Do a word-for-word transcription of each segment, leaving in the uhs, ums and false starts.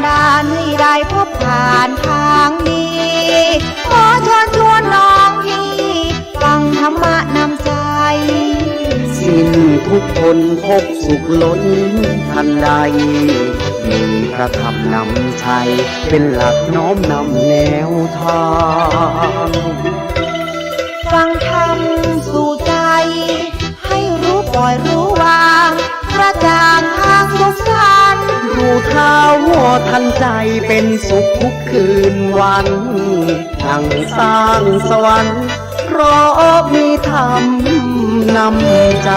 ดานให้ได้พบผ่านทางนี้ ขอเชิญชวนน้องพี่ฟังธรรมะนำใจ สิ้นทุกข์พ้นภพสุขล้นทันใด มีพระธรรมนำชัยเป็นหลักน้อมนำแนวทาง ฟังธรรมสู่ใจ ให้รู้ปล่อยวาง กระจ่างทางสุขสันต์ รู้เท่าทันใจเป็นสุขทุกคืนวัน ทั้งสร้างสวรรค์ เพราะมีธรรมนำใจ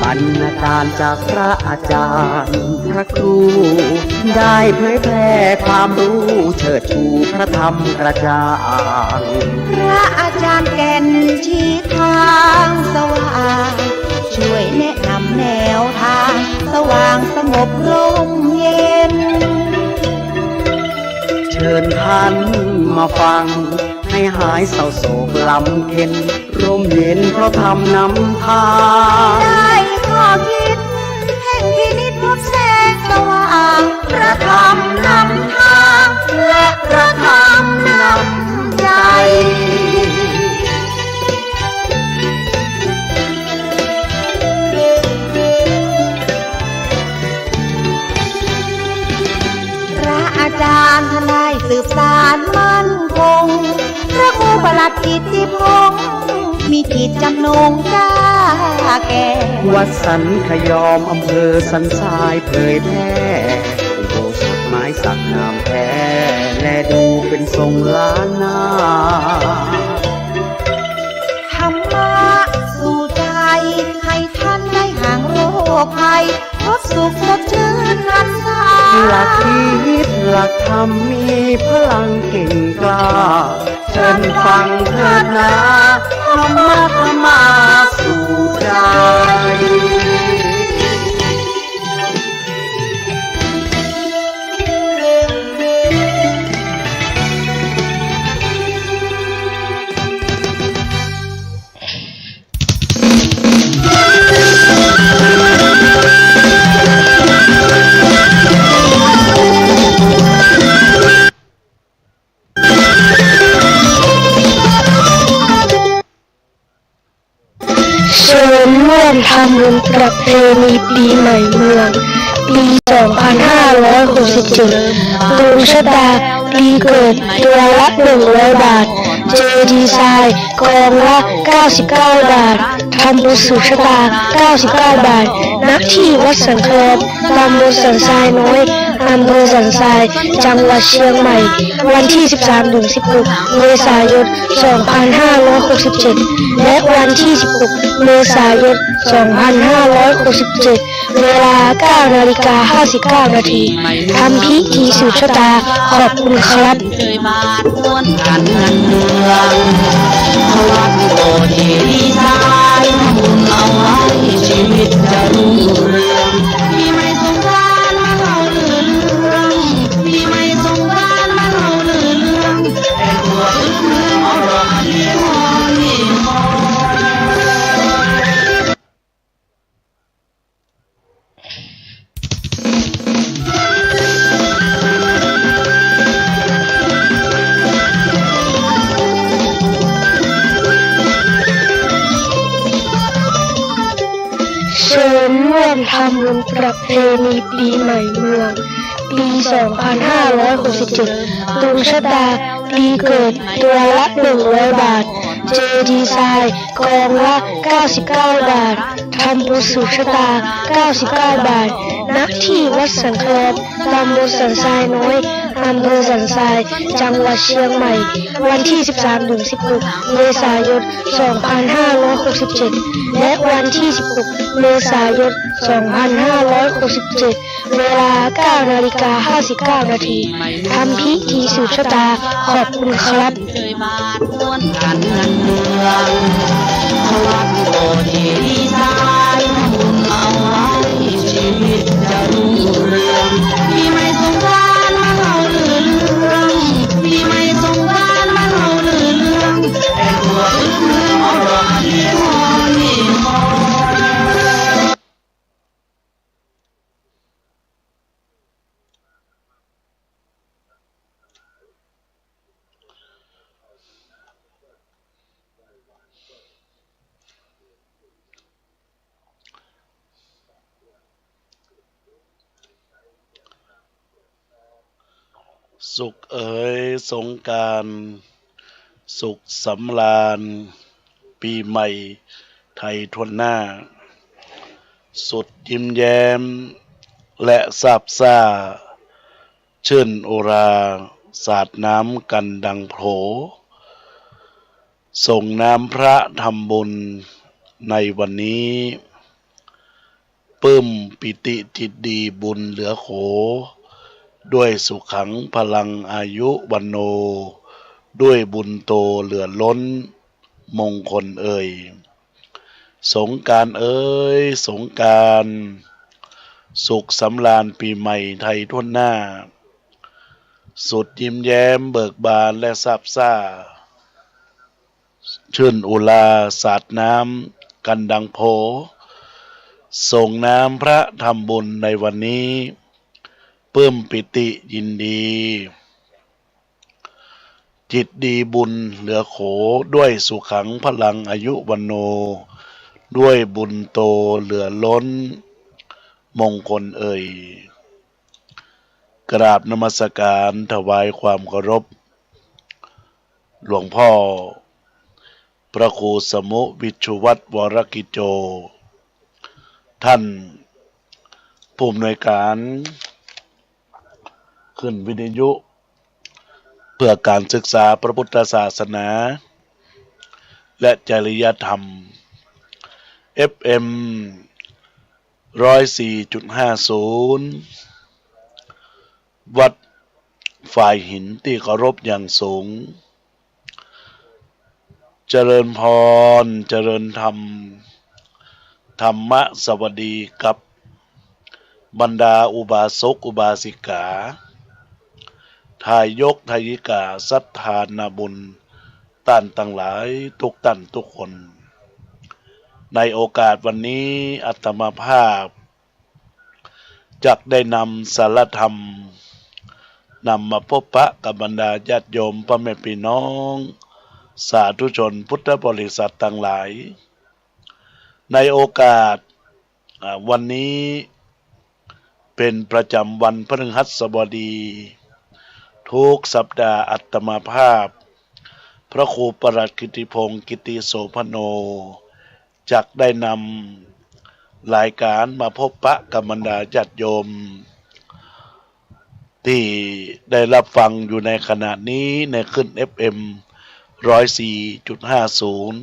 บรรณาการจากพระอาจารย์พระครู ได้เผยแผ่ความรู้เชิดชูพระธรรมกระจ่าง พระอาจารย์แก่นชี้ทางสว่าง ช่วยแนะนำแนวทางสว่างสงบร่มเย็น เชิญท่านมาฟัง ให้หายเศร้าโศกลำเค็ญ ร่มเย็นเพราะธรรมนำพา ได้ข้อคิดแห่งพินิจพบแสงสว่าง พระธรรมนำทาง และพระธรรมนำใจ พระอาจารย์ท่านได้สืบสานมั่นคง พระครูประหลัดกิตติพงษ์ มีจิตจำนงกล้าแก่ วัดสันขยอมอำเภอสันทรายเผยแพร่ อุโบสถไม้สักงามแท้ แลดูเป็นทรงล้านนา ธรรมะสู่ใจ ให้ท่านได้ห่างโรคภัย พบสุขสดชื่นหันษา หลักคิดหลักธรรมมีพลังเก่งกล้า เชิญฟังเถิดนา ธรรมะธรรมาสู่ใจ เชิญร่วมทำบุญประเพณีปีใหม่เมือง ปีสองพันห้าร้อยหกสิบเจ็ด ดวงชะตาปีเกิดตัวละหนึ่งร้อยบาท เจดีย์ทรายกองละเก้าสิบเก้าบาท ทำบุญสืบชะตาเก้าสิบเก้าบาท ณ ที่วัดสันคลอง ตำบลสันทรายน้อย อำเภอสันทราย จังหวัดเชียงใหม่ วันที่สิบสามถึงสิบหกเมษายนสองพันห้าร้อยหกสิบเจ็ด และวันที่สิบหกเมษายนสองพันห้าร้อยหกสิบเจ็ด เวลาเก้านาฬิกาห้าสิบเก้านาที ทำพิธีสืบชะตา ขอบคุณครับ เชิญร่วมทำบุญประเพณีปีใหม่เมือง ปีสองพันห้าร้อยหกสิบเจ็ด ดวงชะตาปีเกิดตัวละหนึ่งร้อยบาท เจดีย์ทรายกองละเก้าสิบเก้าบาท ทำบุญสืบชะตาเก้าสิบเก้าบาท ณ ที่วัดสันคลอง ตำบลสันทรายน้อย อำเภอสันทราย จังหวัดเชียงใหม่ วันที่สิบสามถึงสิบหกเมษายนสองพันห้าร้อยหกสิบเจ็ด และวันที่สิบหกเมษายนสองพันห้าร้อยหกสิบเจ็ด เวลาเก้านาฬิกาห้าสิบเก้านาที ทำพิธีสืบชะตา ขอบคุณครับ สุขเอ๋ยสงกรานต์ สุขสำราญปีใหม่ไทยถ้วนหน้า สุดยิ้มแย้มและซาบซ่า ชื่นอุรา สาดน้ำกันดังโผ ส่งน้ำพระทำบุญในวันนี้ ปลื้มปีติจิตดีบุญเหลือโข ด้วยสุขังพลังอายุวัณโณ ด้วยบุญโตเหลือล้นมงคลเอ่ย สงกรานต์เอ๋ยสงกรานต์ สุขสำราญปีใหม่ไทยถ้วนหน้า สุดยิ้มแย้มเบิกบานและซาบซ่า ชื่นอุราสาดน้ำกันดังโผ ส่งน้ำพระทำบุญในวันนี้ ปลื้มปีติยินดี จิตดีบุญเหลือโข ด้วยสุขังพลังอายุวัณโณ ด้วยบุญโตเหลือล้นมงคลเอ่ย กราบนมัสการถวายความเคารพ หลวงพ่อพระครูสมุวิชชุวัฒน์ วรกิจโจ ท่านผู้อำนวยการคลื่นวิทยุเพื่อการศึกษาพระพุทธศาสนาและจริยธรรม เอฟเอ็ม ร้อยสี่จุดห้าศูนย์ วัดฝายหินตี้เคารพอย่างสูง เจริญพร เจริญธรรม ธรรมสวัสดีกับบรรดาอุบาสกอุบาสิกา ทายกทายิกา ศรัทธานาบุญ ต้านตังหลายทุกต้านทุกคน ในโอกาสวันนี้อาตมาภาพ จักได้นำสาระธรรม นำมาพบปะกับบรรดาญาติโยมพ่อแม่พี่น้อง สาธุชนพุทธบริษัทตังหลาย ในโอกาส อ่า วันนี้เป็นประจำวันพฤหัสบดี ทุกสัปดาห์อาตมาภาพ พระครูประหลัดกิติพงศ์ กิติโสภโณ จักได้นำรายการมาพบปะกับบรรดาญาติโยม ที่ได้รับฟังอยู่ในขณะนี้ในคลื่นเอฟเอ็ม ร้อยสี่จุดห้าศูนย์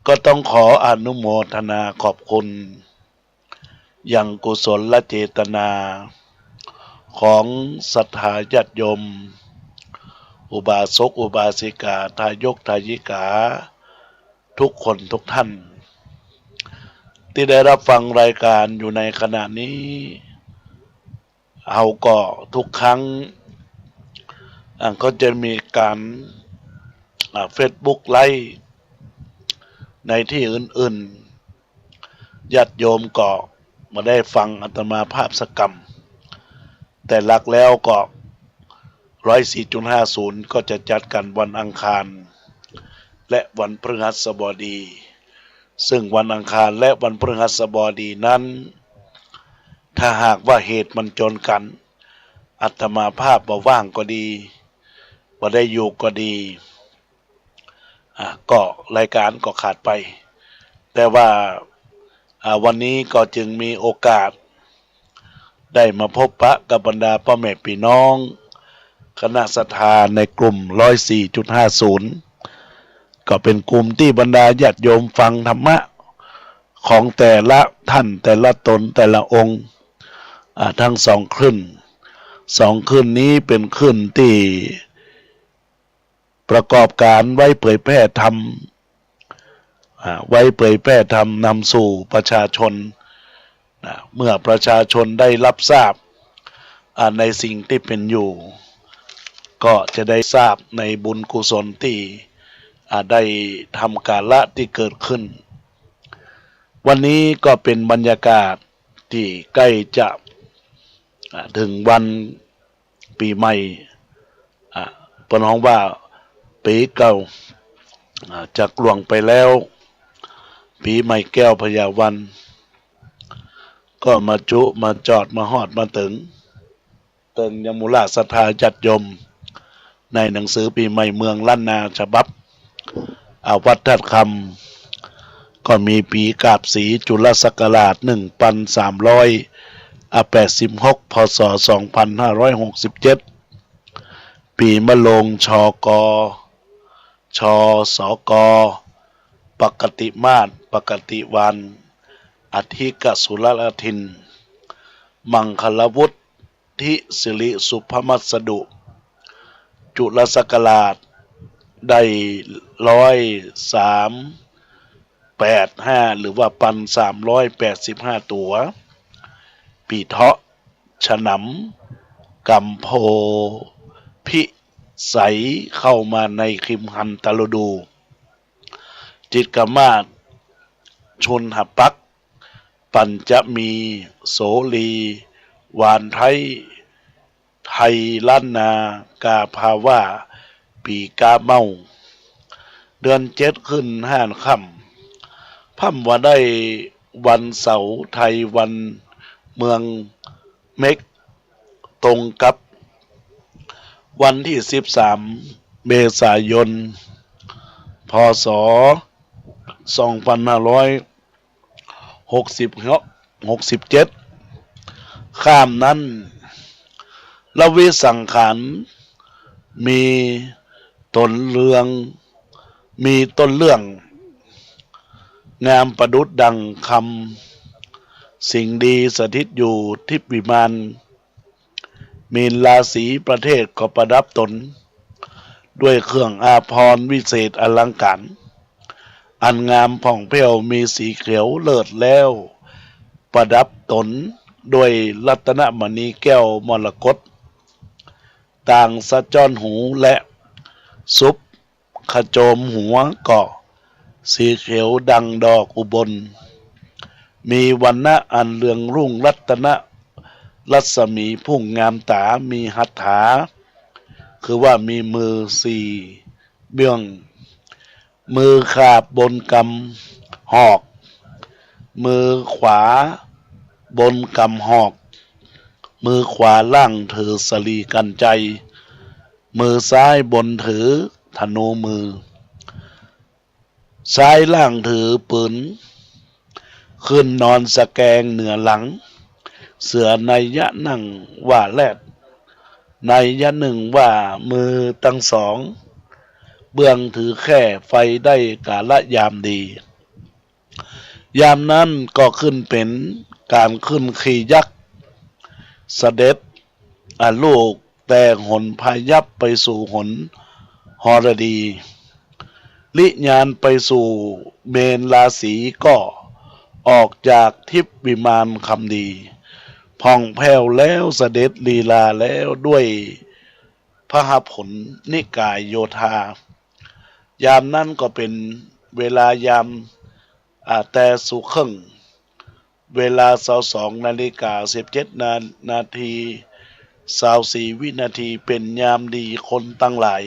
ก็ต้องขออนุโมทนาขอบคุณ ยังกุศลเจตนาของศรัทธาญาติโยม อุบาสกอุบาสิกา ทายกทายิกา ทุกคนทุกท่าน ที่ได้รับฟังรายการอยู่ในขณะนี้ เฮาก็ทุกครั้ง อ่า ก็จะมีการ อ่า เฟซบุ๊กไลฟ์ในที่อื่นๆ ญาติโยมก็บ่ได้ฟังอาตมาภาพสักกำ แต่หลักแล้วก็ ร้อยสี่จุดห้าศูนย์ ก็จะจัดกันวันอังคาร และวันพฤหัสบดี ซึ่งวันอังคารและวันพฤหัสบดีนั้น ถ้าหากว่าเหตุมันจนกัน อาตมาภาพบ่ว่างก็ดี บ่ได้อยู่ก็ดี อ่า ก็รายการก็ขาดไป แต่ว่า อ่า วันนี้ก็จึงมีโอกาส ได้มาพบปะกับบรรดาพ่อแม่พี่น้อง คณะศรัทธาในกลุ่ม ร้อยสี่จุดห้าศูนย์ ก็เป็นกลุ่มที่บรรดาญาติโยมฟังธรรมะ ของแต่ละท่านแต่ละตนแต่ละองค์ อ่า ทั้งสองคลื่น สองคลื่นนี้เป็นคลื่นที่ ประกอบการไว้เผยแพร่ธรรม อ่า ไว้เผยแพร่ธรรมนำสู่ประชาชน นะ เมื่อประชาชนได้รับทราบ อ่า ในสิ่งที่เป็นอยู่ ก็จะได้ทราบในบุญกุศลที่ อ่า ได้ทำการละที่เกิดขึ้น วันนี้ก็เป็นบรรยากาศที่ใกล้จะ อ่า ถึงวัน ปีใหม่ อ่า เปิ้นฮ้องว่าปี๋เก่า อ่า จักล่วงไปแล้ว ปี๋ใหม่แก้วพญาวัน ก็มาจุมาจอดมาฮอดมาเถิง ติงยังหมู่หล้าศรัทธาญาติโยม ในหนังสือปี๋ใหม่เมืองล้านนาฉบับ อวัฒนธรรม ก็มีปี๋กาบสีจุลศักราช หนึ่งปันสามร้อยแปดสิบหก พ.ศ. สองปันห้าร้อยหกสิบเจ็ด ปี๋มะโรง ช.ก. ช.ส.ก. ปกติมาส ปกติวัน อธิกสุรทิน มังคลวุฒิสิริสุภมัสดุ จุลศักราชได้ร้อยสามแปดห้า หรือว่าปันสามร้อยแปดสิบห้าตั๋ว ปี๋เถาะ ฉนำ กำโพ พิสัยเข้ามาในคิมหันตฤดู จิตกมาส ชุนหปัก ปัญจมี โสลี วานไท้ ไทยล้านนา กาภาวา ปี๋ก๊าเม้า เดือนเจ็ดขึ้นห้าค่ำ พ่ำว่าได้วันเสาร์ไทยวันเมืองเม็ก ตรงกับวันตี้สิบสามเมษายน พ.ศ. สองปันห้าร้อยหกสิบหก หกสิบเจ็ด ข้ามนั้น ละวิสังขาร มีต้นเรื่อง มีต้นเรื่อง งามประดุจดังคำ สิ่งดีสถิตอยู่ทิพย์วิมาน มีนราศีประเทศก็ประดับตน ด้วยเครื่องอาภรณ์วิเศษอลังการ อันงามผ่องแผ้วมีสีเขียวเลิศแล้ว ประดับตนด้วยรัตนมณีแก้วมรกต ต่างสะจ้อนหูและสุบขโจมหัวก็ สีเขียวดังดอกอุบล มีวรรณะอันเรืองรุ่งรัตนรัศมีพุ่งงามต๋า มีหัตถา คือว่ามีมือสี่เบื้อง มือขาบบนกำหอก มือขวาบนกำหอก มือขวาล่างถือสะหลีกัญไชย มือซ้ายบนถือธนูมือ ซ้ายล่างถือปืน ขึ้นนอนสะแกงเหนือหลัง เสือนัยยะหนึ่งว่าแรด นัยยะหนึ่งว่ามือตังสอง เบื้องถือแคร่ไฟได้กาละยามดี ยามนั้นก็ขึ้นเป๋นก๋านขึ้นขี่ยักษ์ เสด็จ อ่ะ ลูกแต่หนพายัพไปสู่หนหรดี ลิญาณไปสู่เมนราศีก็ออกจากทิพย์วิมานคำดี ผ่องแผ้วแล้วเสด็จลีลาแล้วด้วยพหผลนิกายโยธา ยามนั้นก็เป๋นเวลายาม อ่า แต่สุเคิ่ง เวลาซาวสองนาฬิกาสิบเจ็ดนา นาที ซาวสี่วินาที เป๋นยามดีคนตังหลาย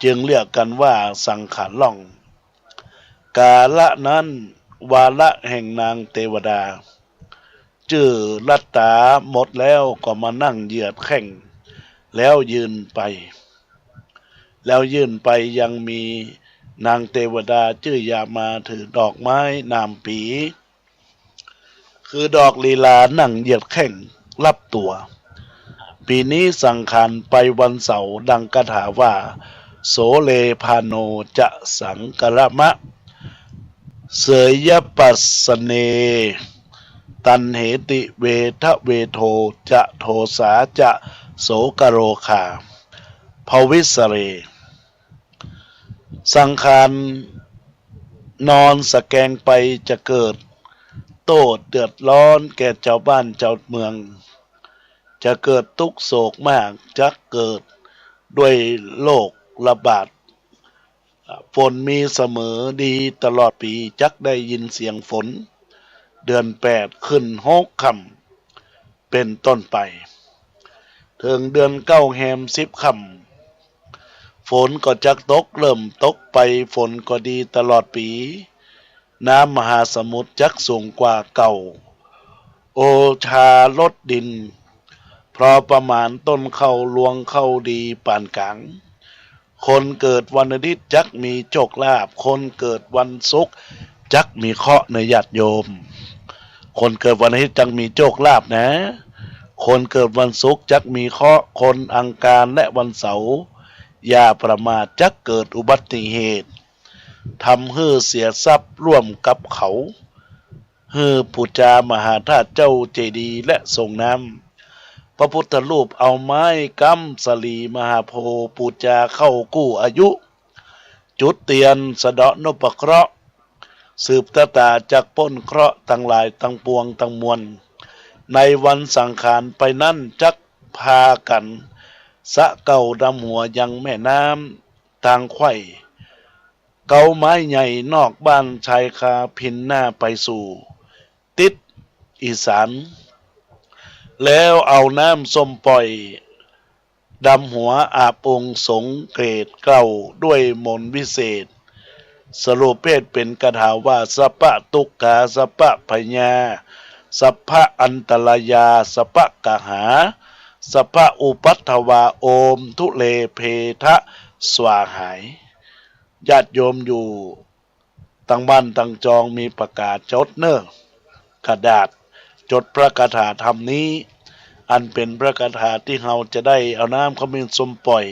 จึงเรียกกั๋นว่าสังขารล่อง กาละนั้นวาระแห่งนางเตวดา จื้อลัตต๋าหมดแล้วก็มานั่งเหยียดแข้ง แล้วยื่นไป แล้วยื่นไปยังมีนางเตวดาจื้อยามาถือดอกไม้นามปี คือดอกลีลานั่งเหยียดแข้งรับตั๋ว ปี๋นี้สังขารไปวันเสาร์ดังคาถาว่า โสเลพาโนจะสังกรมะ เสยยปัสสเน ตัณเหติเวทะเวโทจะโทสาจะโสกโรคา ภวิสเร สังขารนอนสะแกงไปจะเกิดโต้ษเดือดร้อนแก่จาวบ้านจาวเมือง จะเกิดตุ๊กข์โศกมาก จักเกิดด้วยโรคระบาด ฝนมีเสมอดีตลอดปี๋ จักได้ยินเสียงฝน เดือนแปดขึ้นหกค่ำ เป๋นต้นไป เถิงเดือนเก้าแฮมสิบค่ำ ฝนก็จักตก เริ่มตกไป ฝนก็ดีตลอดปี๋ น้ำมหาสมุทรจักสูงกว่าเก่า โอชาลดดิน พ อประมาณต้นข้าวลวงข้าวดีปานก๋าง คนเกิดวันอาทิตย์จักมีโชคลาภ คนเกิดวันศุกร์จักมีเคราะห์เน่อญาติโยม คนเกิดวันอาทิตย์จักมีโชคลาภนะ คนเกิดวันศุกร์จักมีเคราะห์ คนอังคารและวันเสาร์อย่าประมาท จักเกิดอุบัติเหตุ ทำหื้อเสียทรัพย์ร่วมกับเขา หื้อปู๋จามหาธาตุเจ้าเจดีย์และทรงน้ำ พระพุทธรูปเอาไม้ก๊ำสะหลีมหาโพธิ์ปู๋จาเข้ากู้อายุ จุดเตียนสะเดาะนพเคราะห์ สืบตะต๋าจักป๊นเคราะห์ตังหลายตังปวงตังมวล ในวันสังขารไปนั้นจักพากั๋นสะเก้าดำหัวยังแม่น้ำ ตางไขว่ เก๊าไม้ใหญ่นอกบ้านชายคาพินหน้าไปสู่ติศอีสาน แล้วเอาน้ำส้มป่อยดำหัวอาบองค์สงฆ์เกศเกล้าด้วยมนต์วิเศษ สรุปเพศเป๋นคาถาว่า สัพพะทุกขา สัพพะพยา สัพพะอันตรายา สัพพะกหา สัพพะอุปัทวา โอมทุเลเพทะสวาหาย ญาติโยมอยู่ตังบ้านตังจองมีปากกาจดเน่อ กระดาษจดพระคาถาธรรมนี้ อันเป๋นพระคาถาตี้เฮาจะได้เอาน้ำขมิ้นส้มป่อย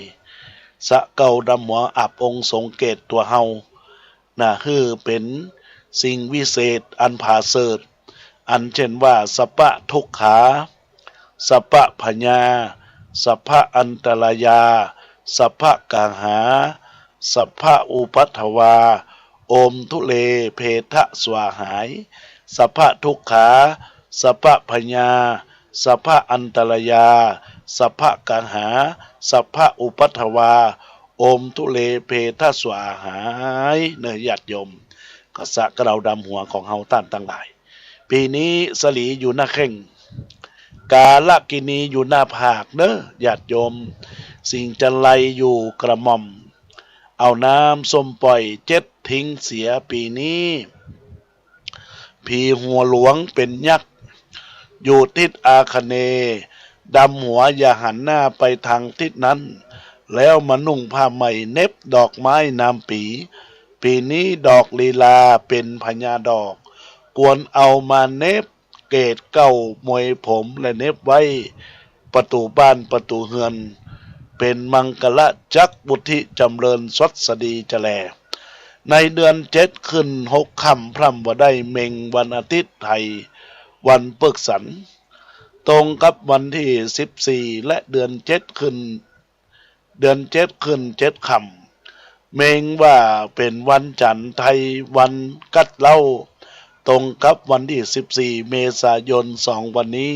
สะเก้าดำหัวอาบองค์สงฆ์เกศตั๋วเฮา นะ หื้อเป๋นสิ่งวิเศษอันผาเสริฐ อันเจ้นว่า สัพพะทุกขา สัพพะพยา สัพพะอันตรายา สัพพะกหา สัพพะอุปัทวา โอมทุเลเพทะสวาหาย สัพพะทุกขา สัพพะพยา สัพพะอันตรายา สัพพะกหา สัพพะอุปัทวา โอมทุเลเพทะสวาหาย เน่อญาติโยม ก็สะเก้าดำหัวของเฮาต้านตังหลาย ปี๋นี้สะหลีอยู่หน้าแข้ง กาลกิณีอยู่หน้าผากเน่อญาติโยม สิงห์จันไรอยู่กระหม่อม เอาน้ำส้มป่อยเจ็ดทิ้งเสียปี๋นี้ ผีหัวหลวงเป๋นยักษ์ อยู่ติศอาคเนย์ ดำหัวอย่าหันหน้าไปตางติศนั้น แล้วมานุ่งผ้าใหม่เหน็บดอกไม้นามปี๋ ปี๋นี้ดอกลีลาเป๋นพญาดอก ควรเอามาเหน็บเกศเกล้ามวยผมและเหน็บไว้ประตู๋บ้านประตู๋เฮือน เป๋นมังคละจักวุฒิจ๋ำเริญสวัสดีจะแล ในเดือนเจ็ดขึ้นหกค่ำพร่ำว่าได้เม็งวันอาทิตย์ไทยวันปึกสัน ตรงกับวันตี้สิบสี่ และเดือนเจ็ดขึ้น เดือนเจ็ดขึ้นเจ็ดค่ำ เม็งว่าเป๋นวันจันทร์ไทยวันกัดเล้า ตรงกับวันตี้สิบสี่ เมษายน สองวันนี้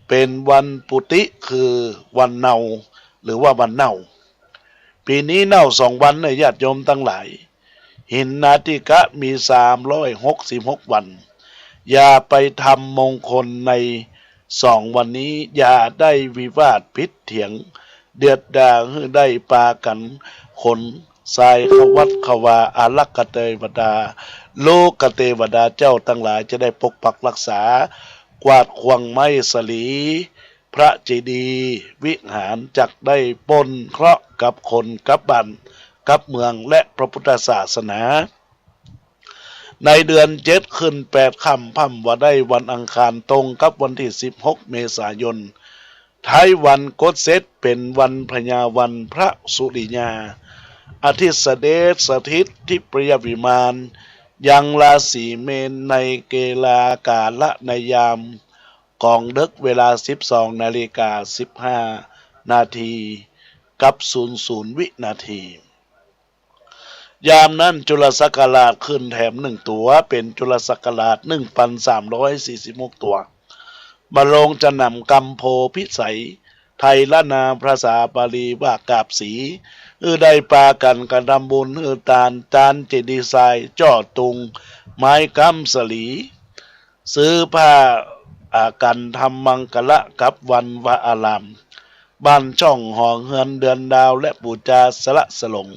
เป๋นวันปุติ คือวันเน่า หรือว่าวันเน่า ปี๋นี้เน่าสองวันเน่อญาติโยมตังหลาย หินนาทิกะมีสามร้อยหกสิบหกวัน อย่าไปทำมงคลในสองวันนี้ อย่าได้วิวาทผิดเถียง เดือดด่า หื้อได้ปากั๋นขนสายขวัตขวา อารักขเตวดา โลกเตวดาเจ้าตังหลายจะได้ปกปักรักษา กวาดขว้างไม้สะหลี พระเจดีย์วิหารจักได้ป๊นเคราะห์กับคนกับบ้านกับเมืองและพระพุทธศาสนา ในเดือนเจ็ดขึ้นแปดค่ำพร่ำว่าได้วันอังคารตรงกับวันตี้สิบหก เมษายน ท้ายวันคดเซ็ดเป๋นวันพญาวันพระสุริยา อาทิตย์เสด็จสถิตทิพยวิมานยังราศีเมนในเกลากาละในยาม กองเดิ็กเวลาสิบสองนาฬิกาสิบห้านาทีกับศูนย์ศูนย์วินาที ยามนั้นจุลศักราชขึ้นแถมหนึ่งตั๋ว เป๋นจุลศักราชหนึ่งปันสามร้อยสี่สิบหกตั๋ว บรรลงจะหนำกำโพธิ์พิสัย ไทยล้านนาภาษาบาลีว่ากาบสี หื้อได้ปากั๋นกระทำบุญหื้อตาน จานเจดีย์ทราย จ้อตุง ไม้ก๊ำสะหลี ซื้อผ้าอากั๋นทำมังคละกับวัดวาอาราม บ้านช่องหอเฮือนเดือนดาว และปู๋จาสละสลง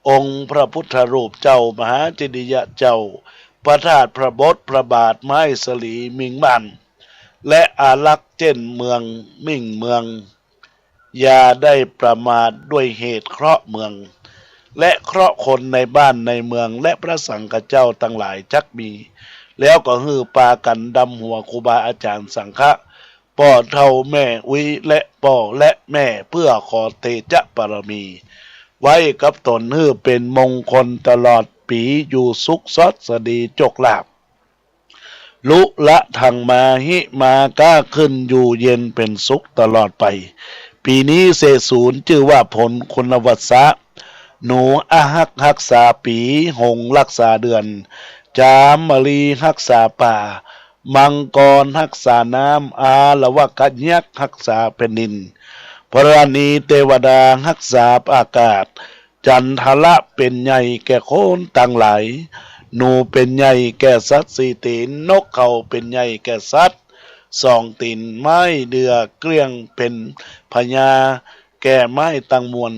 องค์พระพุทธรูปเจ้า มหาเจดียะเจ้า พระธาตุพระบท พระบาท ไม้สะหลี มิงบ้าน และอารักษ์เจ้นเมืองมิ่งเมือง อย่าได้ประมาทด้วยเหตุเคราะห์เมือง และเคราะห์คนในบ้านในเมือง และพระสังฆเจ้าตังหลายจักมี แล้วก็หื้อปากั๋นดำหัวครูบาอาจ๋ารย์สังฆะ ป้อเฒ่าแม่อุ๊ยและป้อและแม่ เปื้อขอเตจะปารมี ไว้กับต๋นหื้อเป๋นมงคลตลอดปี๋ อยู่สุขสวัสดีโจคลาภ ลุละถังมาหิมา ก๊าขึ้นอยู่เย็นเป๋นสุขตลอดไป ปี๋นี้เศรษฐศูนย์จื้อว่าผลคุณวัสสะ หนูอหักฮักษาปี๋ หงส์ฮักษาเดือน จามรีฮักษาป่า มังกรฮักษาน้ำ อาละวะกะยักษ์ฮักษาแผ่นดิน พรณีเตวดาฮักษาอากาศ จันทละเป๋นใหญ่แก่คนตังหลาย หนูเป๋นใหญ่แก่สัตว์สี่ตี๋น นกเขาเป๋นใหญ่แก่สัตว์สองตี๋น ไม้เดื่อเกลี้ยงเป๋นพญาแก่ไม้ตังมวล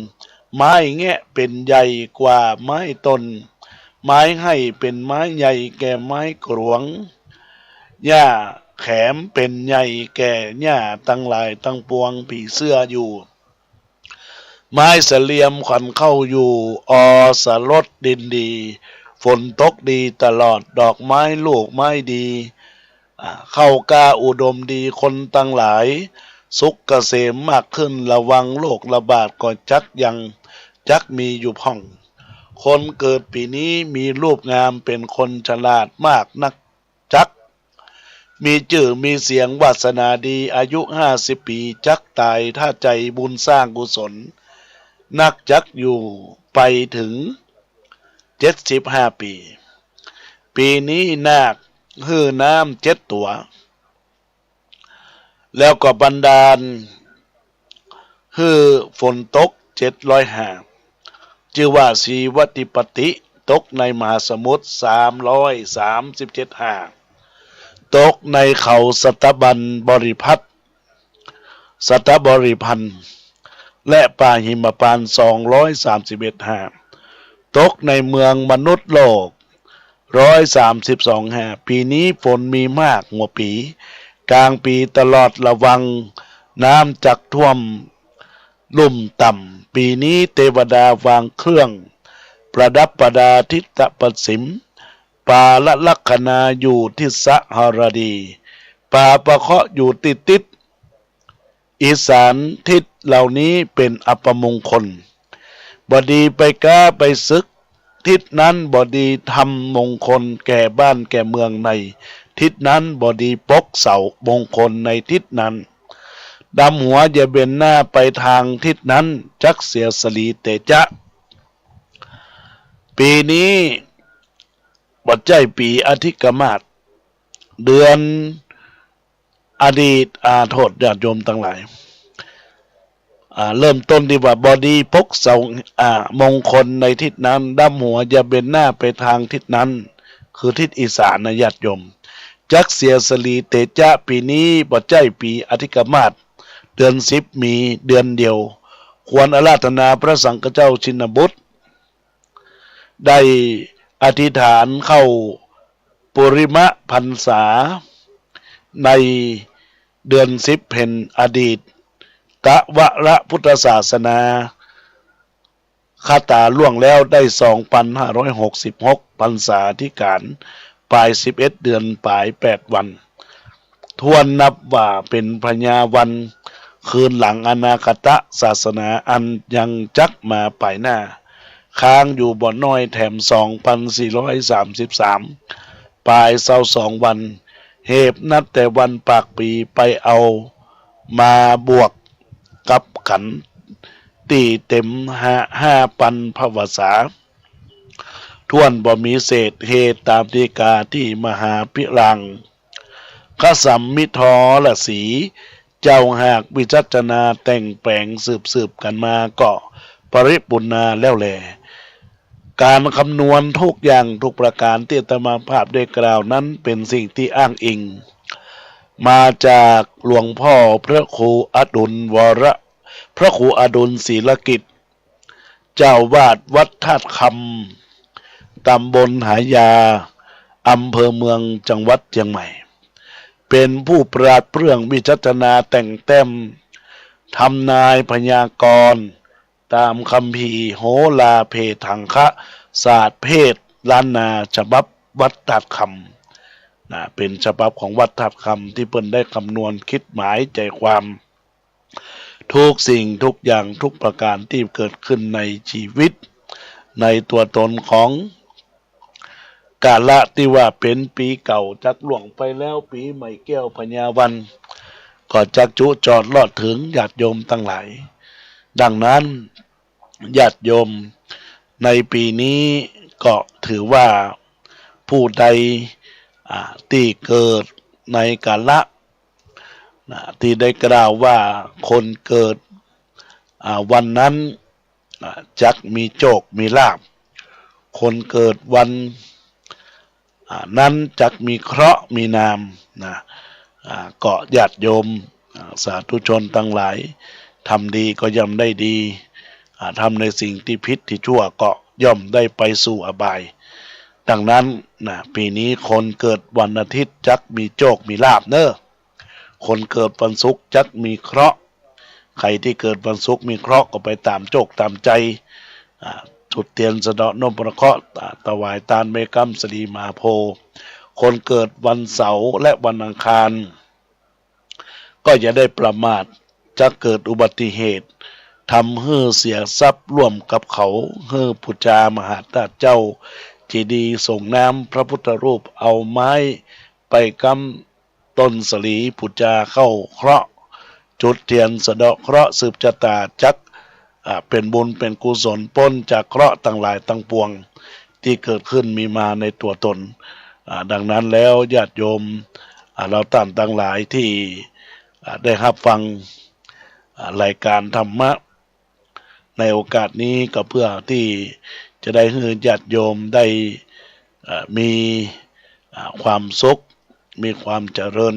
ไม้แงะเป๋นใหญ่กว่าไม้ต้น ไม้ไฮ่เป๋นไม้ใหญ่แก่ไม้กรวง หญ้าแขมเป๋นใหญ่แก่หญ้าตังหลายตังปวง ผีเสื้ออยู่ ไม้เสลียมขวัญเข้าอยู่ ออสรสดินดี ฝนตกดีตลอด ดอกไม้ลูกไม้ดี อ่า ข้าวกล้าอุดมดี คนตังหลาย สุขเกษมมากขึ้น ระวังโรคระบาดก็จักยัง จักมีอยู่พ่อง คนเกิดปี๋นี้มีรูปงาม เป๋นคนฉลาดมากนัก จักมีจื้อมีเสียง วาสนาดี อายุห้าสิบปี๋ จักต๋าย ถ้าใจ๋บุญสร้างกุศล นักจักอยู่ไปเถิงเจ็ดสิบห้าปี๋ ปี๋นี้นาคหื้อน้ำเจ็ดตั๋ว แล้วก็บันดาลหื้อฝนตกเจ็ดร้อยห้า จื้อว่าสีวัติปติ ตกในมหาสมุทรสามร้อยสามสิบเจ็ดห้า ตกในเขาสัตบัญบริพัตร สัตบริพันธ์ และป่าหิมพานต์สองร้อยสามสิบเอ็ดห้า ตกในเมืองมนุษย์โลกร้อยสามสิบสองห้า ปี๋นี้ฝนมีมากหัวปี๋ ก๋างปี๋ตลอดระวัง น้ำจักท่วมลุ่มต่ำ ปี๋นี้เตวดาวางเครื่องประดับประดาทิศประสิม ปาละลักขณาอยู่ทิศหรดี ปาประเคราะห์อยู่ติดติด อีสานทิศเหล่านี้เป๋นอัปมงคล บ่ดีไปก๊าไปศึก ทิศนั้นบ่ดีทำมงคลแก่บ้านแก่เมืองใน ทิศนั้นบ่ดีปกเสามงคลในทิศนั้น ดำหัวอย่าเบนหน้าไปตางทิศนั้น จักเสียสรีเตจะ ปี๋นี้บ่ใจ้ปี๋อธิกมาส เดือน อดีต อ่า โทษญาติโยมตังหลาย อ่า เริ่มต้นตี้ว่าบ่ดีปกเสา อ่า มงคลในทิศนั้น ดำหัวอย่าเบนหน้าไปตางทิศนั้น คือทิศอีสานนะญาติโยม จักเสียสรีเตจะ ปี๋นี้บ่ใจ้ปี๋อธิกมาส เดือนสิบมีเดือนเดียว ควรอาราธนาพระสังฆเจ้าชินบุตร ได้อธิษฐานเข้าปุริมพรรษา ในเดือนสิบเพ็ญ อดีตกวรพุทธศาสนา คาตาล่วงแล้วได้สองพันห้าร้อยหกสิบหกพรรษาธิการ ปายสิบเอ็ดเดือนปายแปดวัน ถ้วนนับว่าเป๋นพญาวัน คืนหลังอนาคตศาสนาอันยังจักมาปายหน้า ค้างอยู่บ่น้อยแถม สองพันสี่ร้อยสามสิบสาม ปายซาวสองวัน เหตุนับแต่วันปากปี๋ไปเอามาบวกกับขันตี้เต๋มห้า ห้าปันพรรษา ถ้วนบ่มีเศษ เหตุต๋ามฎีกาตี้มหาภิราช คสัมมิทรสี เจ้าหากวิจัชนาแต่งแป๋งสืบๆ กั๋นมาก็ปริปุณณาแล้วแล ก๋านคำนวณทุกอย่างทุกประก๋านตี้อาตมาภาพได้กล่าวนั้นเป๋นสิ่งตี้อ้างอิง มาจากหลวงพ่อพระครูอดุลวร พระครูอดุลศีลกิจ เจ้าอาวาสวัดธาตุคำ ตำบลหายา อำเภอเมือง จังหวัดเจียงใหม่ เป๋นผู้ปราดเปรื่องวิจัชนาแต่งแต้ม ทำนายพยากรณ์ ต๋ามคัมภีร์โหราเพทังคะศาสตร์เพศล้านนา ฉบับวัดธาตุคำ นะ เป๋นฉบับของวัดธาตุคำตี้เปิ้นได้คำนวณคิดหมายใจ๋ความ ทุกสิ่งทุกอย่างทุกประก๋านตี้เกิดขึ้นในจีวิต ในตั๋วต๋นของ กาละตี้ว่าเป๋นปี๋เก่าจักล่วงไปแล้ว ปี๋ใหม่แก้วพญาวัน ก็จักจุจอดรอดเถิงญาติโยมตังหลาย ดังนั้น ญาติโยมในปี๋นี้ก็ถือว่าผู้ใด อ่า ตี้เกิดในกาละ นะ ตี้ได้กล่าวว่าคนเกิด อ่า วันนั้น อ่า จักมีโชคมีลาภ คนเกิดวัน อ่า นั้นจักมีเคราะห์มีนาม นะ อ่า ก็ญาติโยม อ่า สาธุชนตังหลาย ทำดีก็ย่อมได้ดี อ่า ทำในสิ่งตี้ผิดตี้ชั่วก็ย่อมได้ไปสู่อบาย ดังนั้น นะ ปี๋นี้คนเกิดวันอาทิตย์จักมีโชคมีลาภเน่อ คนเกิดวันศุกร์จักมีเคราะห์ ใผตี้เกิดวันศุกร์มีเคราะห์ก็ไปต๋ามโชคต๋ามใจ๋ อ่า จุดเตียนสะเดาะนพเคราะห์ อ่า ถวายตานไหว้กำสะหลีมหาโพธิ์ คนเกิดวันเสาร์และวันอังคาร ก็อย่าได้ประมาท จักเกิดอุบัติเหตุ ทำหื้อเสียทรัพย์ร่วมกับเขา หื้อปู๋จามหาธาตุเจ้า เจดีย์ส่งน้ำพระพุทธรูป เอาไม้ไปกำ ต้นสะหลีปู๋จาเข้าเคราะห์ จุดเตียนสะเดาะเคราะห์สืบจะต๋า จัก อ่า เป๋นบุญเป๋นกุศลป๊นจากเคราะห์ตังหลายตังปวงตี้เกิดขึ้นมีมาในตั๋วต๋น อ่า ดังนั้นแล้วญาติโยม อ่า เฮาต้านตังหลายตี้ อ่า ได้ฮับฟัง อ่า รายก๋านธรรมะ ในโอกาสนี้ก็เพื่อตี้จะได้หื้อญาติโยมได้ เอ่อ มี อ่า ความสุข มีความเจริญ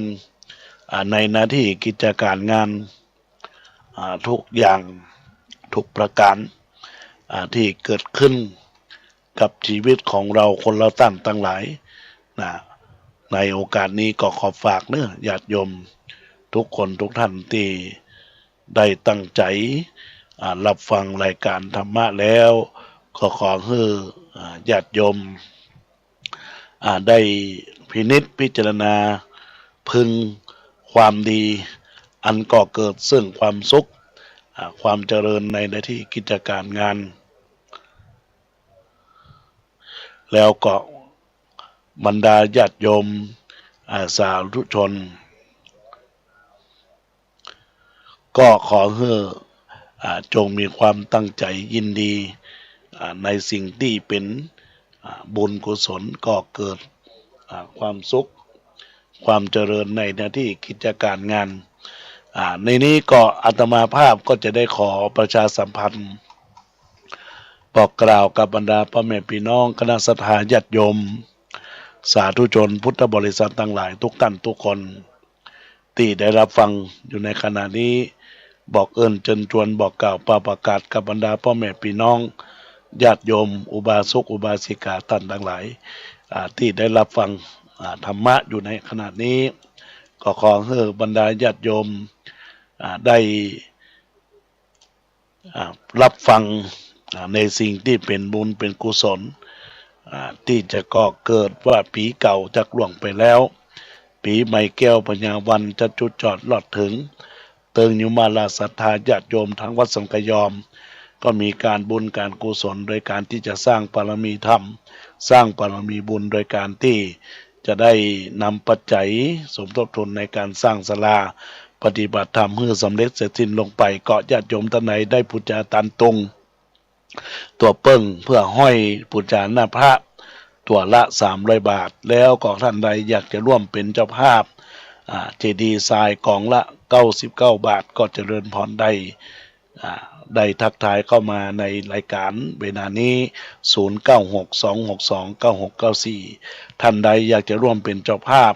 อ่า ในหน้าตี้กิจก๋านงาน อ่า ทุกอย่างทุกประก๋าน อ่า ตี้เกิดขึ้นกับจีวิตของเฮาคนเฮาต้านตังหลาย นะ ในโอกาสนี้ก็ขอฝากเน่อญาติโยมทุกคนทุกต้านตี้ ได้ตั้งใจ๋ อ่า ฮับฟังรายก๋านธรรมะแล้ว ก็ขอหื้อ อ่า ญาติโยม อ่า ได้พินิจพิจารณา พึงความดี อันก่อเกิดซึ่งความสุข อ่า ความเจริญในหน้าตี้กิจก๋านงาน แล้วก็บรรดาญาติโยม อ่า สาธุชน ก็ขอหื้อ อ่า จงมีความตั้งใจ๋ยินดี อ่า ในสิ่งตี้เป๋น อ่า บุญกุศล ก่อเกิด อ่า ความสุข ความเจริญในหน้าตี้กิจก๋านงาน อ่า ในนี้ก็อาตมาภาพก็จะได้ขอประชาสัมพันธ์ บอกกล่าวกับบรรดาป้อแม่ปี้น้องคณะศรัทธาญาติโยม สาธุชนพุทธบริษัทตังหลายทุกต้านทุกคน ตี้ได้ฮับฟังอยู่ในขณะนี้ บอกเอิ้นเจิญจวนบอกกล่าวปาประกาศกับบรรดาป้อแม่ปี้น้องญาติโยมอุบาสกอุบาสิกาต้านตังหลาย อ่า ตี้ได้ฮับฟัง อ่า ธรรมะอยู่ในขณะนี้ ก็ขอหื้อบรรดาญาติโยม อ่า ได้ อ่า ฮับฟัง อ่า ในสิ่งตี้เป๋นบุญเป๋นกุศล อ่า ตี้จะก่อเกิดว่าปี๋เก่าจักล่วงไปแล้ว ปี๋ใหม่แก้วพญาวันจะจุจอดรอดเถิง เติงอยู่มาลาศรัทธาญาติโยมตางวัดสังขยอม ก็มีก๋านบุญก๋านกุศลโดยก๋านตี้จะสร้างบารมีธรรม สร้างบารมีบุญโดยก๋านตี้ จะได้นำปัจจัยสมทบทุนในก๋านสร้างศาลาปฏิบัติธรรมหื้อสำเร็จเสร็จสิ้นลงไป ก็ญาติโยมต้านใดได้ปู๋จาตานตุง ตั๋วเปิ้งเพื่อห้อยปู๋จาหน้าพระ ตั๋วละสามร้อยบาท แล้วก็ต้านใดอยากจะร่วมเป๋นเจ้าภาพ อ่า เจดีย์ทรายก๋องละเก้าสิบเก้าบาท ก็เจริญพรได้ อ่า ได้ทักทายเข้ามาในรายก๋านเวลานี้ ศูนย์เก้าหก สองหกสอง เก้าหกเก้าสี่ ต้านใดอยากจะร่วมเป๋นเจ้าภาพ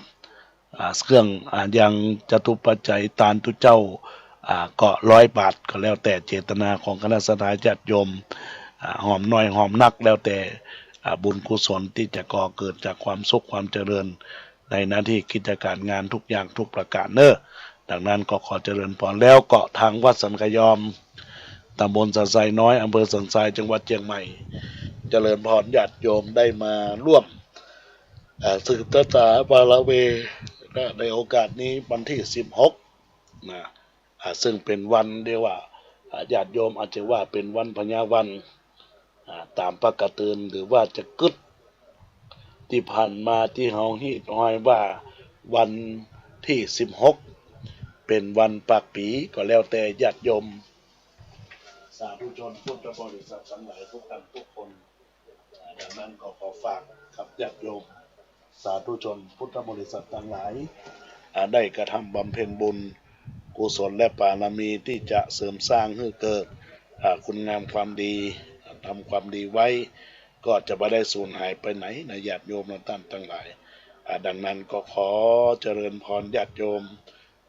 อ่า เครื่อง อ่า ยังจตุปัจจัยตานตุ๊เจ้า อ่า ก็ร้อยบาท ก็แล้วแต่เจตนาของคณะศรัทธาญาติโยม อ่า หอมน้อยหอมนัก แล้วแต่ อ่า บุญกุศลตี้จะก่อเกิดจากความสุขความเจริญ ในหน้าตี้กิจก๋านงานกู้อย่างกู้ประก๋านเนาะ ดังนั้นก็ขอเจริญพร แล้วก็ตางวัดสันกะยอม ต๋ำบลสันทรายน้อย อำเภอสันทราย จังหวัดเจียงใหม่ เจริญพรญาติโยมได้มาร่วม อ่า สืบชะตาบารมี นะ ในโอกาสนี้วันตี้สิบหก นะ อ่า ซึ่งเป๋นวันเรียกว่า อ่า ญาติโยมอาจจะว่าเป๋นวันพญาวัน อ่า ต๋ามปกติหรือว่าจะกึ๊ด ตี้ผ่านมาตี้เฮาฮีดฮอยว่าวันตี้สิบหก เป๋นวันปากปี๋ ก็แล้วแต่ญาติโยม สาธุชนพุทธบริษัทตังหลายกู้ท่านกู้คน อ่า ดังนั้นก็ขอฝากกับญาติโยม สาธุชนพุทธบริษัทตังหลาย อ่า ได้กระทำบำเพ็ญบุญกุศลและบารมีตี้จะเสริมสร้างหื้อเกิด อ่า คุณงามความดี อ่า ทำความดีไว้ ก็จะบ่ได้สูญหายไปไหนนะ ญาติโยมและต้านตังหลาย อ่า ดังนั้นก็ขอเจริญพรญาติโยม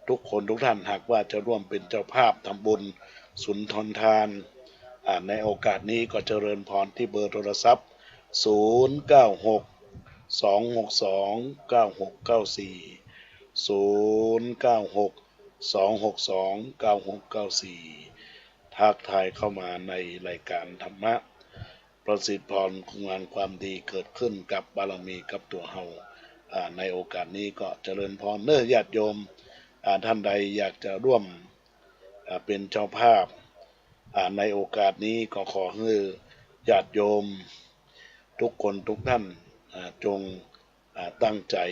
กู้คนกู้ท่าน หากว่าจะร่วมเป๋นเจ้าภาพทำบุญสุนทรทาน อ่า ในโอกาสนี้ก็เจริญพรตี้เบอร์โทรศัพท์ ศูนย์เก้าหก สองหกสอง เก้าหกเก้าสี่ ศูนย์เก้าหก สองหกสอง เก้าหกเก้าสี่ ทักทายเข้ามาในรายการธรรมะ ประสิทธิพร คุณงามความดีเกิดขึ้นกับบารมีกับตั๋วเฮา อ่า ในโอกาสนี้ก็เจริญพรเนาะญาติโยม อ่า ท่านใดอยากจะร่วม อ่า เป๋นเจ้าภาพ อ่า ในโอกาสนี้ก็ขอหื้อญาติโยมกู้คนกู้ท่าน อ่า จง อ่า ตั้งใจ๋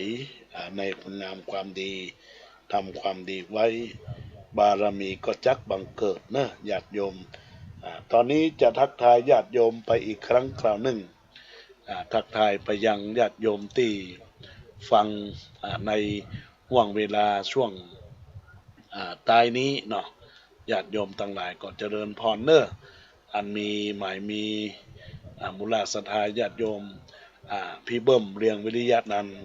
อ่า ในคุณงามความดี ทำความดีไว้ บารมีก็จักบังเกิดเนาะญาติโยม อ่า ต๋อนนี้จะทักทายญาติโยมไปอีกครั้งคราวนึ่ง อ่า ทักทายไปยังญาติโยมตี้ฟัง อ่า ในห่วงเวลาช่วง อ่า ต้ายนี้เนาะ ญาติโยมตังหลายก็เจริญพรเนาะ อันมีหมายมี อ่า มูลศรัทธาญาติโยม อ่า พี่เบิ้ม เรืองวิริยะนันท์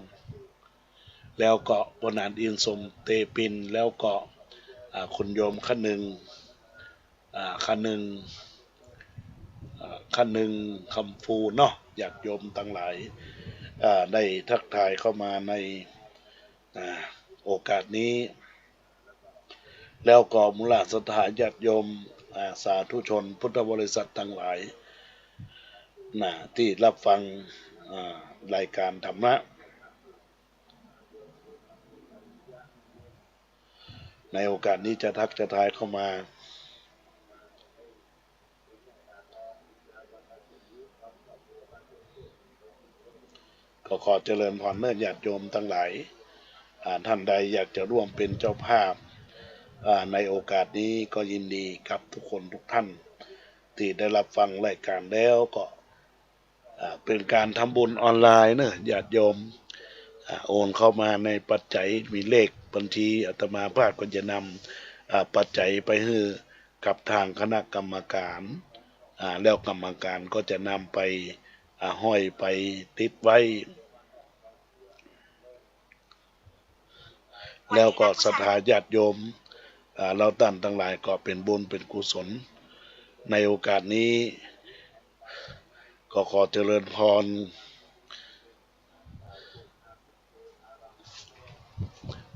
แล้วก็ป้อหนานอินทร์ สมเตปิน แล้วก็ อ่า คุณโยมคะนึง อ่า คะนึง อ่า คะนึง คำภูเนาะ ญาติโยมตังหลาย อ่า ได้ทักทายเข้ามาใน อ่า โอกาสนี้ แล้วก็มูลศรัทธาญาติโยม อ่า สาธุชนพุทธบริษัทตังหลาย นะ ตี้ฮับฟัง อ่า รายการธรรมะ ในโอกาสนี้จะทักจะทายเข้ามา ก็ขอเจริญพรเนาะญาติโยมตังหลาย อ่า ท่านใดอยากจะร่วมเป็นเจ้าภาพ อ่า ในโอกาสนี้ก็ยินดีกับทุกคนทุกท่าน ตี้ได้ฮับฟังรายการแล้วก็ อ่า เป็นการทำบุญออนไลน์เนาะญาติโยม อ่า โอนเข้ามาในปัจจัย มีเลขบัญชี อาตมาภาพก็จะนำ อ่า ปัจจัยไปหื้อกับทางคณะกรรมการ อ่า แล้วกรรมการก็จะนำไป อ่า ห้อยไปติดไว้ แล้วก็ศรัทธาญาติโยม อ่า เฮาต้านตังหลายก็เป็นบุญเป็นกุศล ในโอกาสนี้ ก็ขอเจริญพร